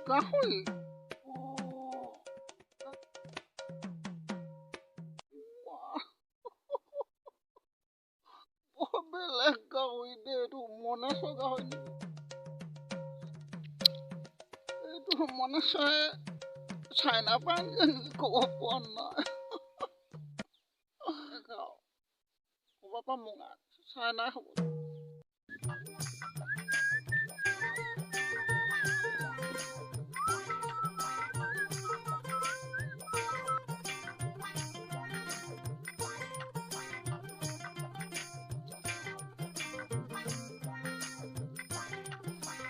গাহৰি। বৰ বেলেগ গাহৰি দেই এইটো। মনেশ্বৰ গাহৰি নেকি এইটো? মনেশ্বৰে চাইনাৰ পৰা আনিছে নেকি, ক'ব পৰা নাই। ক'ৰবাৰ পৰা মঙাই চাইনাই হ'ব।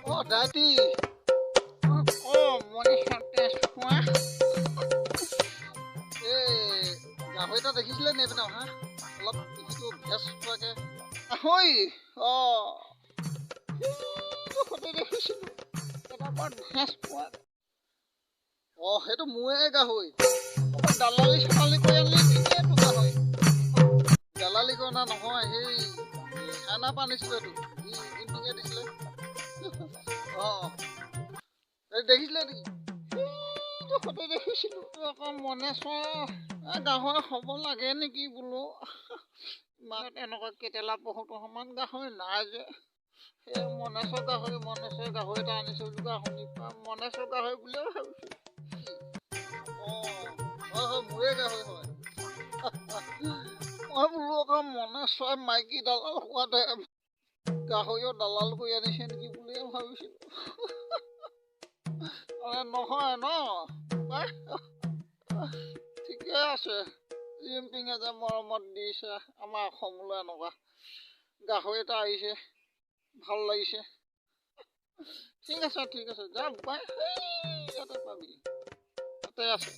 অ দাইটি, অ মনেশ্বৰ তেজ খোৱা এই গাহৰি এটা দেখিছিলে নি এইপিনে অহা? অলপ পিঠিটো ভেজ খোৱাকে গাহৰি। অ সেইটো দেখিছিলোঁ এটা বৰ ভেজ খোৱা। অ সেইটো মোৰে গাহৰি। দালালি চালালি কৰি আনিলি নেকি এইটো গাহৰি? দালালি কৰা নহয়, সেই চাইনাৰ পৰা আনিছিলোঁ এইটো, জিনপিঙে দিছিলে। অ দেখিছিলে নেকি? সেইটো দেখিছিলোঁ আকৌ। মনেশ্বৰ গাহৰি হ'ব লাগে নেকি বোলো। ইমান এনেকুৱা কেটেলা পহুটো সমান গাহৰি নাই যে। সেই মনেশ্বৰ গাহৰি, মনেশ্বৰ গাহৰি এটা আনিছে বুলি কোৱা শুনি পাই মনেশ্বৰ গাহৰি বুলিয়ে ভাবিছোঁ। অ হয় হয়, মোৰে গাহৰি হয়। মই বোলো আকৌ মনেশ্বৰে মাইকী দালাল হোৱাতে গাহৰিও দালাল কৰি আনিছে নেকি বুলিয়ে ভাবিছিলোঁ। নহয় ন, ঠিকে আছে। জিনপিঙে যে মৰমত দিছে আমাৰ অসমলৈ এনেকুৱা গাহৰি এটা আহিছে, ভাল লাগিছে। ঠিক আছে ঠিক আছে, যা বোপাই, ইয়াতে পাবি, তাতে আছে।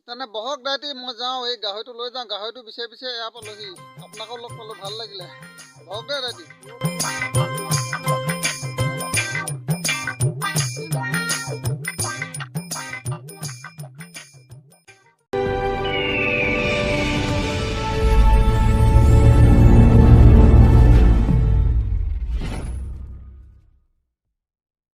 তেনে বহক দাইটি, মই যাওঁ, এই গাহৰিটো লৈ যাওঁ। গাহৰিটো বিচাৰি বিচাৰি এয়া পালোহি, আপোনাকো লগ পালোঁ, ভাল লাগিলে। বহক দে দাইটি।